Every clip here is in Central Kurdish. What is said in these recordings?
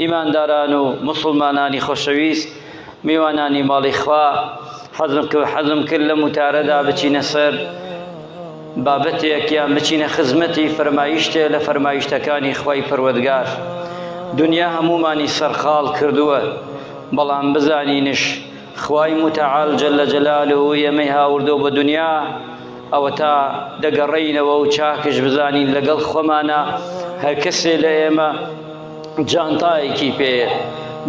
ئیمانداران و موسڵمانانی خۆشەویست، میوانانی ماڵی خوا، حەزم کرد حەزم کرد لەم وتارەدا بچینە سەر بابەتێک یان بچینە خزمەتی فەرمایشتێ لە فەرمایشتەکانی خوای پەروەردگار. دنیا هەموومانی سەرقاڵ کردووە، بەڵام بزانینش خوای متعال جل جلاله ئێمەی هاوردووە بۆ دنیا، ئەوەتا دەگەڕێینەوە و چاکش بزانین لەگەڵ خۆمانا هەر کەسێ لە ئێمە جانتایەکی پێیە،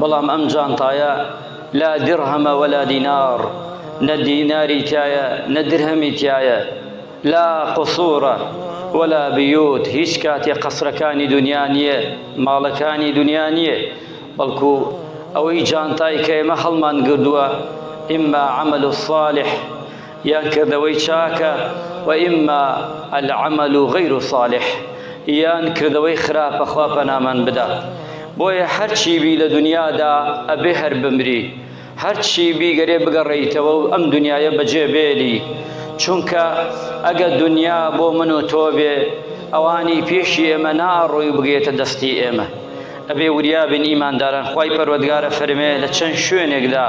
بەڵام ئەم جانتایە لا درهەمە ولا دینار، نە دیناری تیایە نە درهەمی تیایە، لا قصورە ولا بیوت، هیچ کاتێ قەسرەکانی دونیا نییە، ماڵەکانی دونیا نییە، بەڵکو ئەوەی جانتای کە ئێمە هەڵمان گردووە اما عمل الصالح، یان کردەوەی چاکە، و اما العمل غیر صالح، یان کردەوەی خراپە خوا پەنامان بدات. بۆیە هەرچی بی لە دونیادا ئەبێ هەر بمری، هەرچی بی گەرێ بگەڕێیتەوە و ئەم دونیایە بەجێ بێلی، چونکە ئەگە دونیا بۆ من و تۆ بێ ئەوانی پێشی ئێمە ناڕۆی و بگەیەتە دەستی ئێمە. ئەبێ وریا بین ئیمانداران خوای پەروەردگار ئەفەرمێ لە چەند شوێنێکدا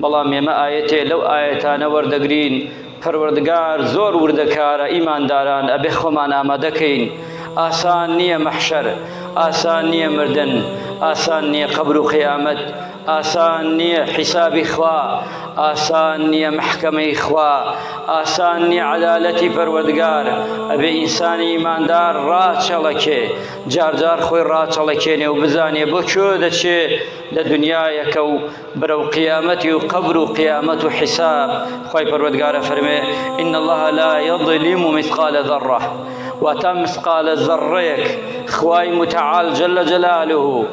بەڵام ئێمە ئایەتێ لەو ئایەتانە وەردەگرین پەروەردگار زۆر وردەکارە ئیمانداران ئەبێ خۆمان ئامادەکەین ئاسان نییە مەحشەر ئاسان نییە مردن ئاسان نییە قەبر و قیامەت ئاسان نییە حیسابی خوا ئاسان نییە مەحکەمەی خوا ئاسان نییە عەدالەتی پەروەردگار ئەبێ ئینسانی ئیماندار ڕاچەڵەکێ جار جار خۆی ڕاچەڵەکێنێ و بزانێ بۆ کوێ دەچێ لە دنیایەکە و بەرەو قیامەتی و قەبر و قیامەت و حیساب. خوای پەروەردگار ئەفەرمێ، ان اللە لا یظلم مثقال ذرە، واتا مثقالە زەڕڕەیەک خوای متعال جل جلاله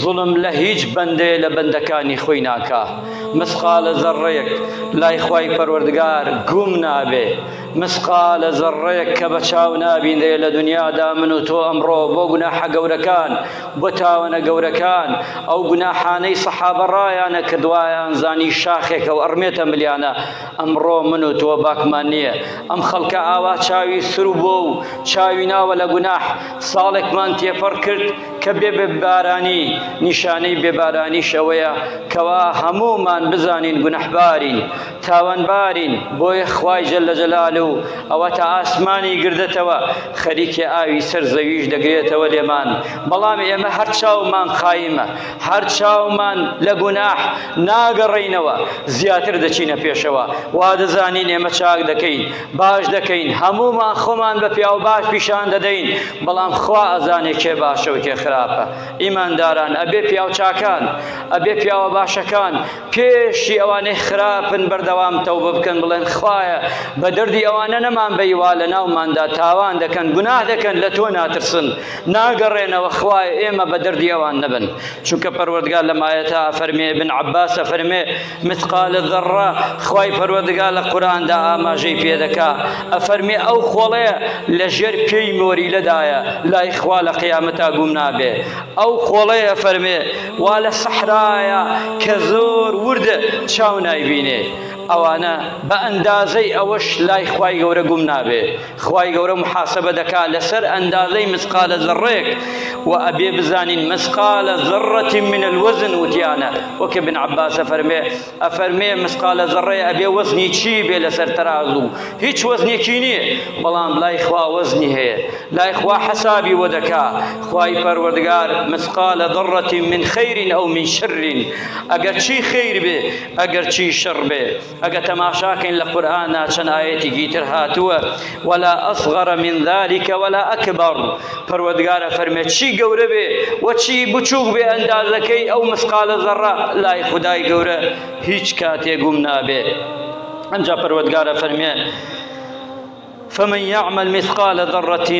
زوڵم لە هیچ بەندەیە لە بەندەکانی خۆی ناکا. مثقالە زەڕڕەیەک لای خوای پەروەردگار گوم نابێ. مسقالە زەڕڕەیەک کە بە چاو نابینرێ لە دنیادا من و تۆ ئەمڕۆ بۆ گوناحە گەورەکان بۆ تاوانە گەورەکان ئەو گوناحانەی سەحابە ڕایانە کرد وایان زانی شاخێکە و ئەڕمێتە ملیانە ئەمڕۆ من و تۆ باکمان نییە ئەم خەڵکە ئاوا چاوی سرو بۆ و چاوی ناوە لە گوناح ساڵێکمان تێپەڕ کرد کە بێ بێبارانی نیشانەی بێبارانیش ئەوەیە کەوا هەموومان بزانین گوناحبارین تاوانبارین بۆیە خوای جل جلالە ئەوە تا ئاسمانی گردەتەوە خەریکە ئاوی سەر زەویش دەگرێتەوە لێمان بەڵام ئێمە هەر چاومان قایمە هەر چاومان لە گوناح ناگەڕێینەوە زیاتر دەچینە پێشەوە وا دەزانین ئێمە چاک دەکەین باش دەکەین هەموومان خۆمان بە پیاو باش پیشان دەدەین بەڵام خوا ئەزانێ کێ باشە و کێ خراپە ئیمانداران ئەبێ پیاو چاکان ئەبێ پیاوە باشەکان پێشی ئەوانەی خراپن بەردەوام تەوبە بکەن بڵێن خوایە بە دەردی ئەوانە نەمان بەی وا لە ناوماندا تاوان دەکەن گوناه دەکەن لە تۆ ناترسن ناگەڕێنەوە خوایە ئێمە بە دەردی ئەوان نەبن چونکە پەروەردگار لەم ئایەتە ئەفەرمێ ابن عباس ئەفەرمێ مثقال ذرە خوای پەروەردگار لە قورئاندا ئاماژەی پێ دەکا ئەفەرمێ ئەو خۆڵەیە لە ژێر پێی مۆریلەدایە لای خوا لە قیامەتا گوم نابێ ئەو خۆڵەی ئەفەرمێ وا لە سەحرایە کە زۆر وردە چاو نایبینێ ئەوانە بە ئەندازەی ئەوەش لای خوای گەورە گوم نابێ خوای گەورە محاسبە دەکا لەسەر ئەندازەی مسقالە زەڕێک و ئەبێ بزانین مسقالە ذرة من الوزن وتیانە وەک ابن عباس ئەفەرمێ ئەفەرمێ مسقالە زەڕەیە ئەبێ وەزنی چی بێ لەسەر تەرازوو هیچ وەزنێکی نییە بەڵام لای خوا وەزنی هەیە لای خوا حەسابی بۆ دەکا خوای پەروەردگار مثقال ذرة من خیر او من شر ئەگەر چی خیر بێ ئەگەر چی شەڕ بێ ئەگە تەماشاکەین لە قورئانا چەند ئایەتێکی تر هاتووە ولا اصغر من ذلك ولا اکبر پەروەردگار ئەفەرمێ چی گەورە بێ و چی بچووک بێ ئەندازەکەی ئەو مسقالە زەڕە لای خودای گەورە هیچ کاتێ گوم نابێ ئەنجا پەروەردگار ئەفەرمێ فمن يعمل مثقال ذرة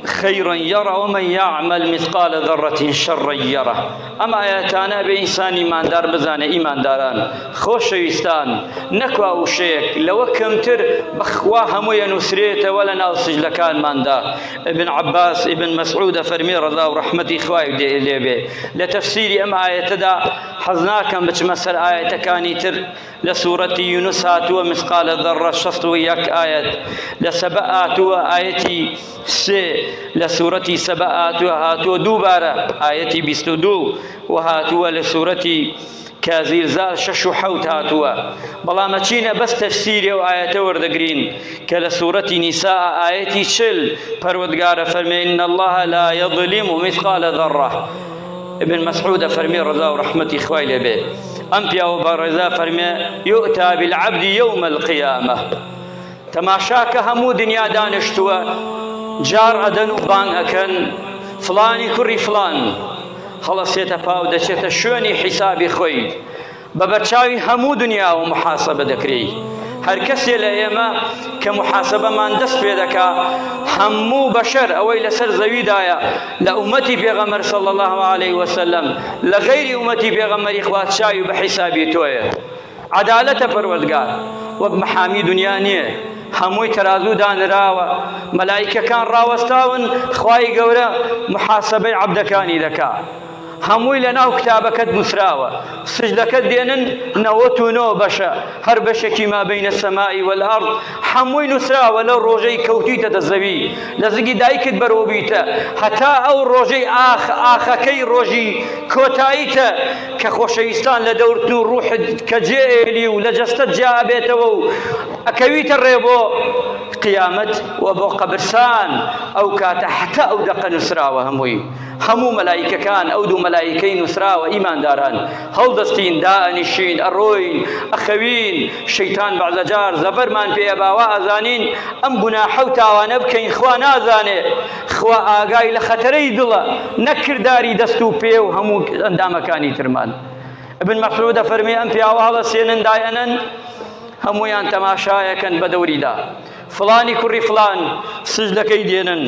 خيرا يرى ومن يعمل مثقال ذرة شرا يره ئەم ئاياتانە بێ ئینسان ئیماندار بزانێ ئیمانداران خۆشەویستان نەکوا وشەیەک لەوە کەمتر بەخوا هەمووی ئەنووسرێتەوە لە ناو سجلەکانماندا ابن عباس ابن مسعود ئەفەرمێ ڕەزا و ڕەحمەتی خوای لێ بێ لە تەفسیری ئەم ئایەتەدا. حەز ناکەم بچمە سەر ئایەتەکانی تر لە سوورەتی یونس هاتووە مثقال ذرە 61 ئایەت لە سەبە هاتووە ئایەتی سێ لە سوورەتی سەبە هاتووە هاتووە دووبارە ئایەتی 22 و هاتووە لە سوورەتی کە زیلزال شەش و حەوت هاتووە بەڵام ئەچینە بەس تەفسیری ئەو ئایەتە وەردەگرین کە لە سوورەتی نیسا ئایەتی چل پەروەردگارە فەرمێ إن الله لا يظلم مثقال ذرة ابن مسعود فەرمی ڕەزا و ڕەحمەتی خوای لێ بێ ئەم پیاوە بەڕێزا فەرمێ يؤتى بالعبد يوم القيامة تەماشاکە هەموو دنیا دانیشتووە جاڕ ئەدەن و بانگ ئەکەن فڵانی کوڕی فڵان هەڵەسێتە پا و دەچێتە شوێنی حیسابی خۆی بە بەرچاوی هەموو دنیاوە محاسبە دەکرێی هەر کەسێ لە ئێمە کە محاسبەمان دەست پێ دەکا هەموو بەشەر ئەوەی لەسەر زەویدایە لە ئومەتی پێغەمبەر صلی الله علیه وسلم لە غەیری ئومەتی پێغەمبەری خوا چاوی بە حیسابی تۆیە عەدالەتە پەروەردگار وەک مەحامی دنیا نییە هەمووی تەرازوو دانراوە مەلایکەکان ڕاوەستاون خوای گەورە محاسبەی عەبدەکانی دەکا هەمووی لە ناو کتابەکەت نووسراوە سجدەکەت دێنن 99 بەشە هەر بەشێکی ما بین السماء والارض هەمووی نووسراوە لەو ڕۆژەی کەوتیتە دە زەوی لە زگی دایکت بەرەوە بیتە هەتا ئەو ڕۆژەی ئاخ ئاخەکەی ڕۆژی کۆتاییتە کە خۆشەویستان لە دەورتن و ڕوحت کە جێ ئێلی و لە جەستەت جیا ئەبێتەوە و ئەکەویتە ڕێ بۆ قیامەت و بۆ قەبرسان ئەو کاتە حتا ئەو دەقە نووسراوە هەمووی هەموو مەلایکەکان ئەو دوو مەلایکەی نووسراوە ئیمانداران هەڵدەستین دائەنیشین ئەڕۆین ئەخەوین شەیتان بەعزەجار زەبەرمان پێ ئەبا وا ئەزانین ئەم گوناحە و تاوانە بکەین خوا نازانێ خوا ئاگای لە خەتەرەی دڵە نەک کرداری دەست و پێ و هەموو ئەندامەکانی ترمان ابن مەسعود دەفەرمێ ئەم پیاوە هەڵەسێنن دایەنن هەموویان تەماشایەکەن بە دەوریدا فڵانی کوڕی فڵان سجدەکەی دێنن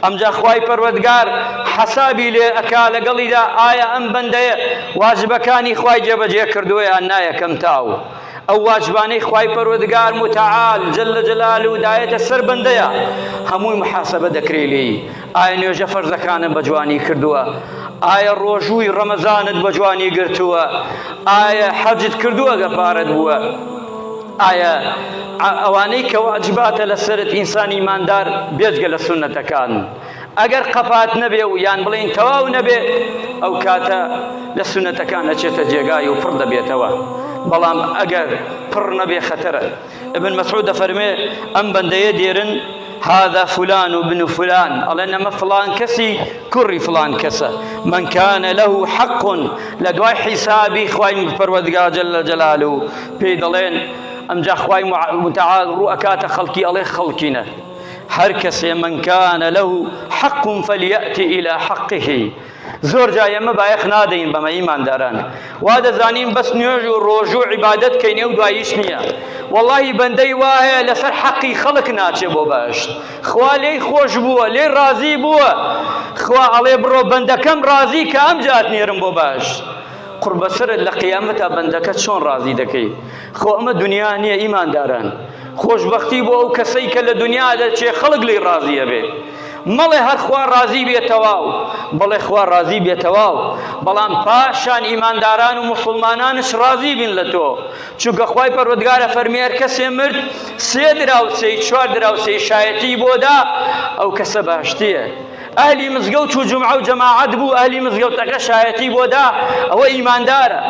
ئەمجا خوای پەروەردگار حەسابی لێ ئەکا لەگەڵیدا ئایا ئەم بەندەیە واجبەکانی خوای جێبەجێ کردووە یان نا یەکەم تاو ئەو واجبانەی خوای پەروەردگار متعال جل جلاله دایەتە سەر بەندەیە هەمووی محاسبە دەکرێ لێی ئایا نوێژە فەرزەکانت بە جوانی کردووە ئایا ڕۆژووی ڕەمەزانت بە جوانی گرتووە ئایا حەجت کردووە گە پارەت بووە ئایا ئەوانەی کە واجباتە لەسەرت ئینسانی ئیماندار بێجگە لە سوننەتەکان ئەگەر قەپات نەبێ و یان بڵێین تەواو نەبێ ئەو کاتە لە سوننەتەکان ئەچێتە جێگای و پڕ دەبێتەوە بەڵام ئەگەر پڕ نەبێ خەتەرە ابن مسعود دەفەرمێ ئەم بەندەیە دێرن هذا فلان بن فلان ئەڵێن ئەمە فلان کەسی کوڕی فلان کەسە من كان له حق لە دوای حیسابی خوای پەروەردگار جل جلاله پێی دەڵێن ئەمجا خوای متعال ڕوو ئەکاتە خەڵکی ئەڵێ خەڵکینە هەر کەسێ من كان له حق فليأتي إلى حقه زۆر جا ئێمە بایەخ نادەین بەمە ئیمانداران وا دەزانین بەس نوێژ و ڕۆژ و عیبادەت کەین ئەو دواییش نییە وەڵاهی بەندەی وا هەیە لەسەر حەقی خەڵک ناچێ بۆ بەهەشت خوا لێی خۆش بووە لێی ڕازی بووە خوا ئەڵێ بڕۆ بەندەکەم ڕازی کە ئەمجات نێرم بۆ بەهەشت قوڕبەسەرت لە قیامەتا بەندەکە چۆن ڕازی دەکەی خۆ ئەمە دنیا نییە ئیمانداران خۆشبەختی بۆ ئەو کەسەی کە لە دنیا دەچێ خەڵک لێی ڕازی ئەبێ مەڵێ هەر خوا ڕازی بێ تەواو بەڵێ خوا ڕازی بێ تەواو بەڵام پاشان ئیمانداران و موسڵمانانش ڕازی بین لە تۆ چونکە خوای پەروەردگارە فەرمی هەر کەسێ مرد سێ دراوسێی چوار دراوسێی شایەتی بۆ دا ئەو کەسە باشتیە ئەهلی مزگەوت و جومعە و جەماعەت بوو ئەهلی مزگەوتەکە شایەتی بۆ دا ئەوە ئیماندارە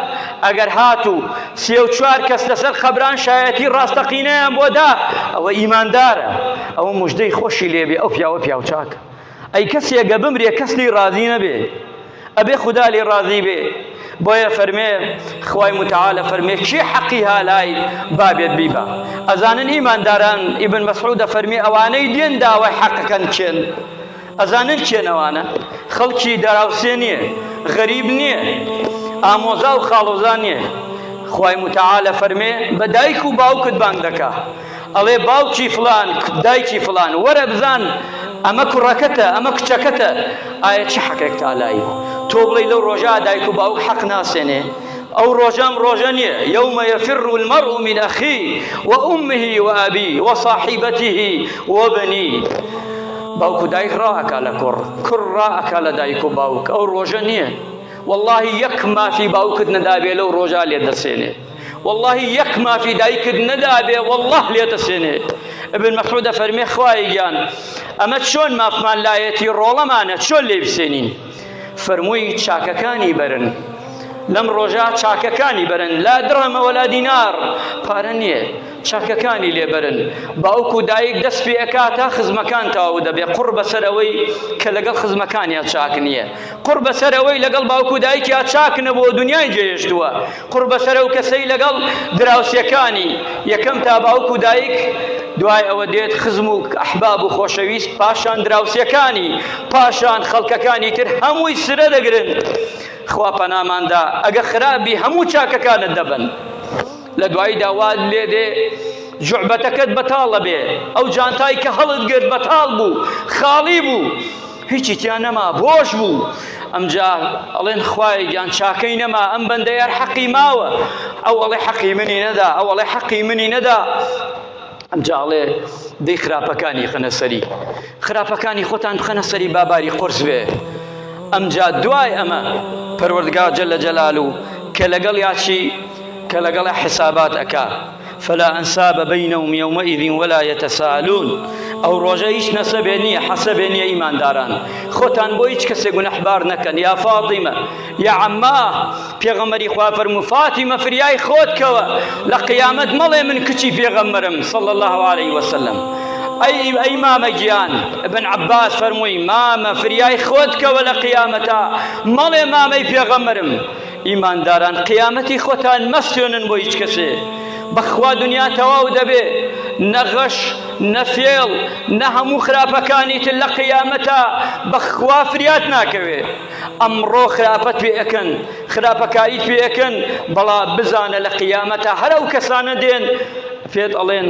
ئەگەر هاتوو سێ و چوار کەس لەسەر قەبران شایەتی ڕاستەقینەیان بۆ دا ئەوە ئیماندارە ئەوە مژدەی خۆشی لێبێ ئەو پیاوە پیاوچاکە ئەی کەسێگە بمرێ کەس لی ڕازی نەبێ ئەبێ خودا لێ ڕازی بێ بۆیە فەرمێ خوای متعالە فەرمێ کێ حەقی هالای با بێت بیبا ئەزانن ئیمانداران ئیبن مەسعود دەفەرمێ ئەوانەی دێن داوای حەقەکەن کێن ئەزانن کێن ئەوانە خەڵکی دراوسێ نییە غەریب نییە ئامۆزا و خاڵۆزا نییە خوای متعالە فەرمێ بە دایک و باوکت بانگ دەکا ئەڵێ باوکی فڵان دایکی فڵان وەرە بزان ئەمە کوڕەکەتە ئەمە کچەکەتە ئایا چ حەقێک تا لای تۆ بڵێ لەو ڕۆژە دایک و باوک حەق ناسێنێ ئەو ڕۆژەم ڕۆژە نییە یوم یفر المرء من اخی وامه وابی وصاحبته وبنی باوک و دایک ڕائەکا لە کوڕ کوڕ ڕائەکا لە دایک و باوک ئەو ڕۆژە نییە. وەڵڵاهی یەک مافی باوکت نەدابێ لەو ڕۆژا لێت دەسێنێ وەڵڵاهی یەک مافی دایکت نەدابێ وەڵڵاه لێت دەسێنێ ابن مەسعود دەفەرمێ خوایە گیان ئەمە چۆن مافمان لایەتی ڕۆڵەمانە چۆن لێ بسێنین فەرمووی چاکەکانی بەرن لەم ڕۆژە چاکەکانی بەرن لا درهەمە وەلا دینار پارە نییە چاکەکانی لێ بەرن باوک و دایک دەست پێ ئەکا تا خزمەکان تەواو دەبێ قوڕ بەسەر ئەوەی کە لەگەڵ خزمەکانیا چاک نییە قوڕ بەسەر ئەوەی لەگەڵ باوک و دایکیا چاک نەبووە دنیای جێهێشتووە قوڕ بەسەر ئەو کەسەی لەگەڵ دراوسێکانی یەکەم تا باوک و دایک دوای ئەوە دێت خزم و ئەحباب و خۆشەویست پاشان دراوسێکانی پاشان خەڵکەکانی تر هەمووی سرە دەگرن خوا پەناماندا ئەگە خراپی هەموو چاکەکانت دەبن لە دواییدا وات لێ دێ جوعبەتەکەت بەتاڵە بێ ئەو جانتای کە هەڵت گرت بەتاڵ بوو خاڵی بوو هیچی تیا نەما بۆش بوو ئەمجا ئەڵێن خوایە گیان چاکەی نەما ئەم بەندەیە حەقی ماوە ئەو ئەڵێ حەقی منی نەدا ئەو ئەڵێ حەقی منی نەدا ئەمجا ئەڵێ دەی خراپەکانی خەنە سەری خراپەکانی خۆتان بخەنە سەری باباری قورس بێ ئەمجا دوای ئەمە پەروەردگار جل جلالو کە لەگەڵ یاچی کە لەگەڵ حسابات ئەکا فلا انساب بینهم یومئذ ولا یتساءلون ئەو ڕۆژە هیچ نەسەبێ نییە حەسەبێ نییە ئیمانداران خۆتان بۆ هیچ کەسێک گوناحبار نەکەن یا فاتیمە یا عەمما پێغەمبەری خوا فەرموو فاتیمە فریای خۆت کەوە لە قیامەت مەڵێ من کچی پێغەمبەرم صلی الله علیه وسلم ئەی ئەی مامە گیان ابن عباس فەرمووی مامە فریای خۆت کەوە لە قیامەتا مەڵێ مامەی پێغەمبەرم ئیمانداران قیامەتی خۆتان مەستێنن بۆ هیچ کەسێ بەخوا دنیا تەواو دەبێ نە غەش نە فێڵ نە هەموو خراپەکانی تر لە قیامەتا بەخوا فریات ناکەوێ ئەمڕۆ خراپەت پێ ئەکەن خراپەکاریت پێ ئەکەن بەڵا بزانە لە قیامەتا هەر ئەو کەسانە دێن پێت ئەڵێن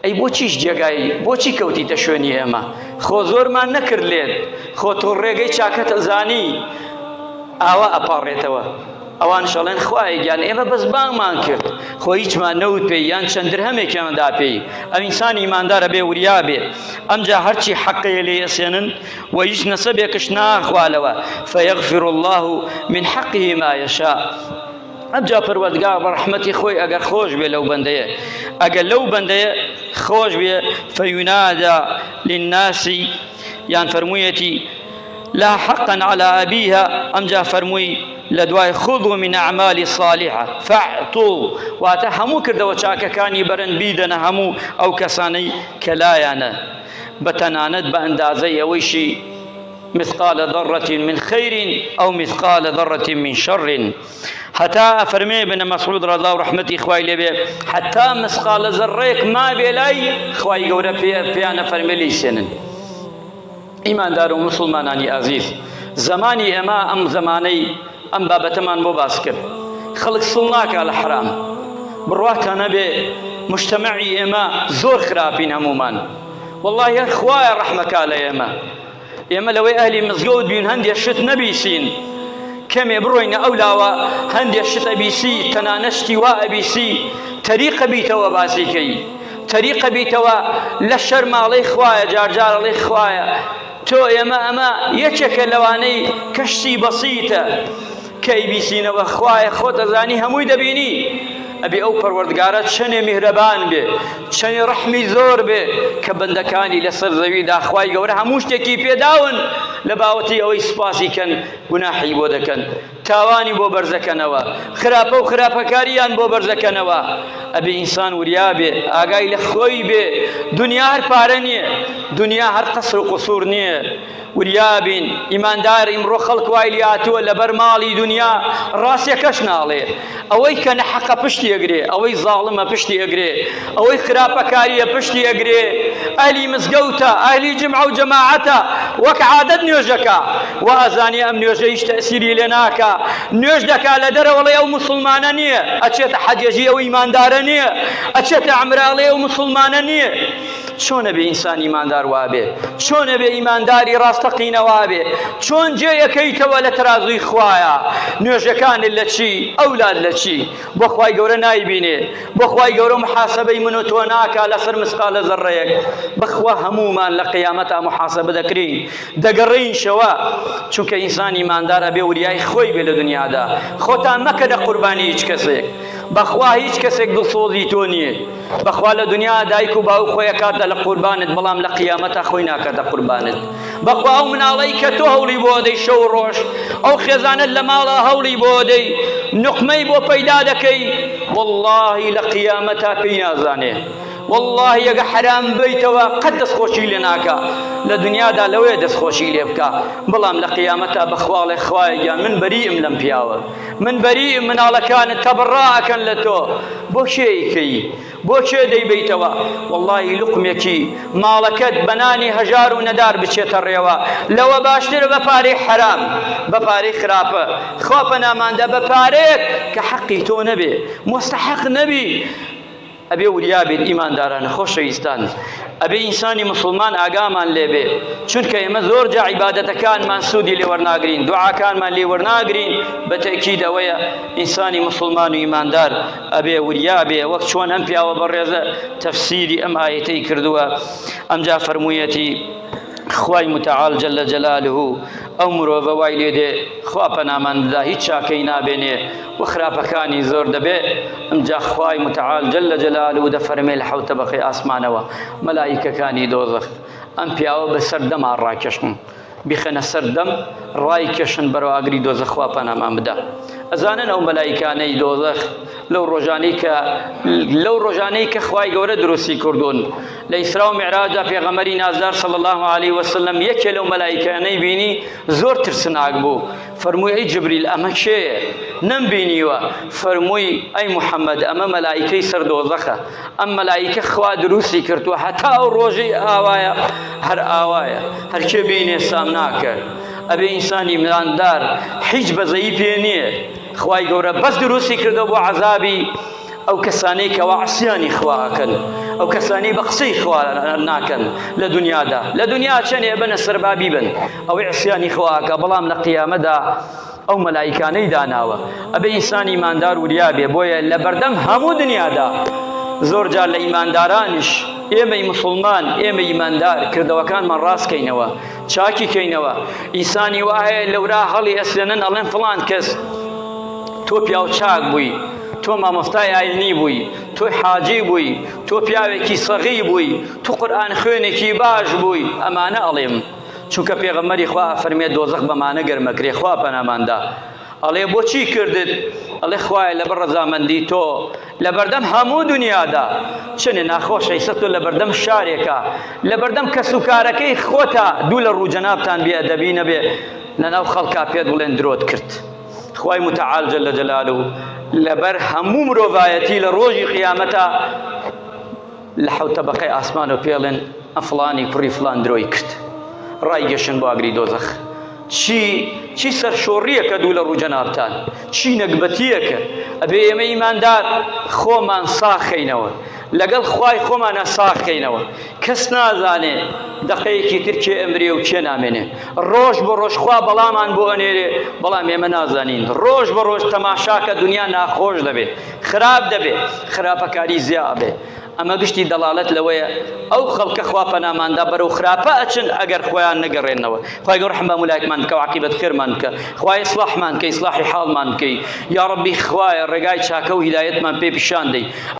ئەی بۆچیش جێگای بۆچی کەوتیتە شوێنی ئێمە خۆ زۆرمان نەکرد لێت خۆ تۆ ڕێگەی چاکەت ئەزانی ئاوا ئەپاڕێتەوە ئەوانش ئەڵێن خوایە گیان ئێمە بەس بانگمان کرد خۆ هیچمان نەوت پێی یان چەند درهەمێکیان دا پێی ئەو ئینسان ئیماندارە بێ وریا بێ ئەمجا هەرچی حەقەیە لێ ئەسێنن و هیچ نەسەبێکش ناخوالەوە فیغفر الله من حقه ما یشاء ئەمجا پەروەردگار بە ڕەحمەتی خۆی ئەگەر خۆش بێ لەو بەندەیە ئەگەر لەو بەندەیە خۆش بێ فەیونادا للناس یان فەرموویەتی لا حقا على أبيها ئەمجا فەرمووی لە دوای خذوا من أعمال الصالحة فاعطوا واتە هەموو کردەوە چاکەکانی بەرن بیدەنە هەموو ئەو کەسانەی کە لایانە بە تەنانەت بە ئەندازەی ئەوەیشی مثقال ذرة من خير أو مثقال ذرة من شر هەتا ئەفەرمێ ابن مسعود ڕەزا و ڕەحمەتی خوای لێ بێ حتا مسقالە زەڕەیەک مابێ لای خوای گەورە پێیان ئەفەرمێ لێی سێنن. ئیماندار و موسڵمانانی ئازیز زەمانی ئێمە ئەم زەمانەی ئەم بابەتەمان بۆ باس کرد خەڵک سڵ ناکا لە حرام بڕواتان نەبێ مجتەمەعی ئێمە زۆر خراپین هەموومان واللهی هەر خوایە ڕەحمەکا لە ئێمە ئێمە لەوەی ئەهلی مزگەوت بین هەندێ شت نەبیسین کەمێ بڕۆینە ئەو لاوە هەندێ شت ئەبیسی تەنانەت شتی وا ئەبیسی تەریقە بیتەوە باسی کەی تەریقە بیتەوە لە شەرماڵەی خوایە جارجار ئەڵێ خوایە تۆ ئێمە ئەمە یەکێکە لەوانەی کەشتی بەسیتە کە ئەیبیسینەوە خوایە خۆت ئەزانی هەمووی دەبینی ئەبێ ئەو پەروەردگارە چەنێ میهرەبان بێ چەنێ ڕەحمی زۆر بێ کە بەندەکانی لەسەر زەویدا خوای گەورە هەموو شتێکی پێداون لە باوەتی ئەوەی سوپاسی کەن گوناحی بۆ دەکەن تاوانی بۆ بەرزەکەنەوە خراپە و خراپەکاریان بۆ بەرزەکەنەوە ئەبێ ئینسان وریا بێ ئاگای لە خۆی بێ دنیا هەر پارە نییە دنیا هەر قەسر و قسوور نییە وریا بین ئیماندار ئیمڕۆ خەڵک وای لێهاتووە لەبەر ماڵی دونیا ڕاستیەکەش ناڵێ ئەوەی کە نەحەقە پشتی ئەگرێ ئەوەی زاڵمە پشتی ئەگرێ ئەوەی خراپەکاریە پشتی ئەگرێ ئەهلی مزگەوتە ئەهلی جمعە و جەماعەتە وەک عادەت نوێژەکە وا ئەزانێ ئەم نوێژە هیچ تەئسیری لێ ناکا نوێژ دەکا لە دەرەوە ئەڵێ ئەو موسڵمانە نییە ئەچێتە حەجێژی ئەو ئیماندارە نییە ئەچێتە عەمرە ئەڵێ ئەو موسڵمانە نییە. چۆن ئەبێ ئینسان ئیماندار وابێ؟ چۆن ئەبێ ئیمانداری ڕاستەقینە وابێ؟ چۆن جێ ئەکەیتەوە لە تەرازووی خوایا؟ نوێژەکانت لە چی؟ ئەولاد لە چی؟ بۆ خوای گەورە نایبینێ؟ بۆ خوای گەورە محاسبەی من و تۆ ناکا لەسەر مسقالە زەڕەیەک؟ بەخوا هەموومان لە قیامەتا محاسبە دەکرێین دەگەڕێینشەوە چونکە ئینسان ئیماندار ئەبێ وریای خۆی بێ لە دنیادا خۆتان مەکەنە قوربانی هیچ کەسێک بەخوا هیچ کەسێک دڵسۆزی تۆ نییە بەخوا لە دنیا دایک و باوک خۆی ئەکاتە لە قوربانت بەڵام لە قیامەتا خۆی ناکاتە قوربانت بەخوا ئەو مناڵەی کە تۆ هەوڵی بۆ دەی شەو و ڕۆژ ئەو خێزانەت لە ماڵا هەوڵی بۆ دەی نوقمەی بۆ پەیدا دەکەی واللهی لە قیامەتا پێی نازانێ واللهی ئەگە حەرام بیتەوە قەت دەستخۆشی لێ ناکا لە دنیادا لەوەیە دەستخۆشی لێ بکا بەڵام لە قیامەتا بەخواڵێ خوایە گیان من بەریئم لەم پیاوە من بەریئم مناڵەکانت تەبڕا ئەکەن لە تۆ بۆ کێ ئەیکەی بۆ کێ دەیبەیتەوە وەڵڵاهی لوقمێکی ماڵەکەت بە نانی هەژار و نەدار بچێتە ڕێوە لەوە باشترە بە پارەی حەرام بە پارەی خراپە خوا پەناماندا بە پارەیەک کە حەقی تۆ نەبێ مستحق نەبی ئەبێ وریا بێت ئیماندارانە خۆشەویستان ئەبێ ئینسانی مسلمان ئاگامان لێبێ چونکە ئێمە زۆر جا عیبادەتەکانمان سوودی لێ وەرناگرین دوعاکانمان لێ وەرناگرین بە تەئکید ئەوەیە ئینسانی مسلمان و ئیماندار ئەبێ وریا بێ وەک چۆن ئەم پیاوە بەڕێزە تەفسیری ئەم ئایەتەی کردووە ئەمجا فەرموویەتی خوای متعال جل جلاله ئەو مرۆڤە وای لێ دێ خوا پەنامان بدا هیچ چاکەی نابێنێ و خراپەکانی زۆر دەبێ ئەمجا خوای متعال جل جلاله دەفەرمێ لە حەوت تەبەقەی ئاسمانەوە مەلائیکەکانی دۆزەخ ئەم پیاوە بەسەر دەما ڕاکێشن بیخەنە سەر دەم ڕایکێشن بەرەو ئاگری دۆزەخ خوا پەنامان بدا ئەزانن ئەو مەلایکانەی دۆزەخ لەو ڕۆژانەی کە لەو ڕۆژانەی کە خوای گەورە دروستی کردوون لە ئیسرا و میعراجدا پێغەمبەری نازدار صلی الله علیه وسلم یەکێ لەو مەلایکانەی بینی زۆر ترسناک بوو فەرمووی ئەی جبریل ئەمە کێیە نەمبینیوە فەرمووی ئەی محەممەد ئەمە مەلایکەی سەر دۆزەخە ئەم مەلایکە خوا دروستی کردووە هەتا ئەو ڕۆژەی ئاوایە هەر ئاوایە هەرکێ بینێ سامناکە ئەبێ ئینسانی مراندار هیچ بەزەیی پێ نییە خوای گەورە بەس دروستی کردەوە بۆ عەزابی ئەو کەسانەی کەوا عسیانی خوا ئەکەن ئەو کەسانەی بە قسەی خوا ناکەن لە دنیادا لە دنیا چەنێ بنە سەربابی بن ئەوەی عسیانی خوا ئەکا بەڵام لە قیامەدا ئەو مەلایکانەی داناوە ئەبێ ئینسان ئیماندار وریا بێ بۆیە لە بەردەم هەموو دنیادا زۆر جار لە ئیماندارانیش ئێمەی مسلمان ئێمە ئیماندار کردەوەکانمان ڕاستکەینەوە چاکی کەینەوە ئینسانی وا هەیە لەورا هەڵی ئەسلێنن ئەڵێن فڵان کەس تۆ پیاو چاک بووی تۆ مامۆستای ئاینی بووی تۆ حاجی بووی تۆ پیاوێکی سەغی بووی تۆ قورئان خوێنێکی باش بووی ئەمانە ئەڵێم چونکە پێغەمبەری خوا ئەفەرمێ دۆزەخ بەمانە گەرمەکرێ خوا پەناماندا ئەڵێ بۆچی کردت؟ ئەڵێ خوایە لەبەر ڕەزامەندی تۆ لەبەردەم هەموو دنیادا چنێ ناخۆشە ئیستا تۆ لەبەردەم شارێکە لەبەردەم کەس و کارەکەی خۆتا دوو لە ڕوو جەنابتان بێ ئەدەبی نەبێ لەناو خەڵکا پێت بڵێن درۆت کرد خوای متعال جل جلاله لەبەر هەموو مرۆڤایەتی لە ڕۆژی قیامەتا لە حەوت تەبەقەی ئاسمانەوە پێڵێن ئەم فڵانی کوڕی فڵان درۆی کرد ڕایگەشن بۆ ئاگری دۆزەخ چی چی سەرشۆڕیەکە دوو لە ڕوو جەنابتان چی نەگبەتیەکە ئەبێ ئێمە ئیماندار خۆمان ساخەینەوە لەگەڵ خوای خۆمانە ساخەینەوە کەس نازانێ دەقەیەکی تر کێ ئەمرێ و کێ نامێنێ ڕۆژ بە ڕۆژ خوا بەڵامان بۆ ئەنێرێ بەڵام ئێمە نازانین ڕۆژ بە ڕۆژ تەماشاکە دنیا ناخۆش دەبێ خراپ دەبێ خراپەکاری زیا ئەبێ ئەمە گشتی دەڵالەت لەوەیە ئەو خەڵکە خوا پەناماندا بەرەو خراپە ئەچن ئەگەر خۆیان نەگەڕێنەوە خوای گەورە ڕەحم بە هەموو لایەکمان بکە و عاقیبەت خێرمان بکە خوای ئیسڵاحمان کە ئیسڵاحی حاڵمان بکەی یا ڕەبی خوایە ڕێگای چاکە و هیدایەتمان پێ پیشان دەی.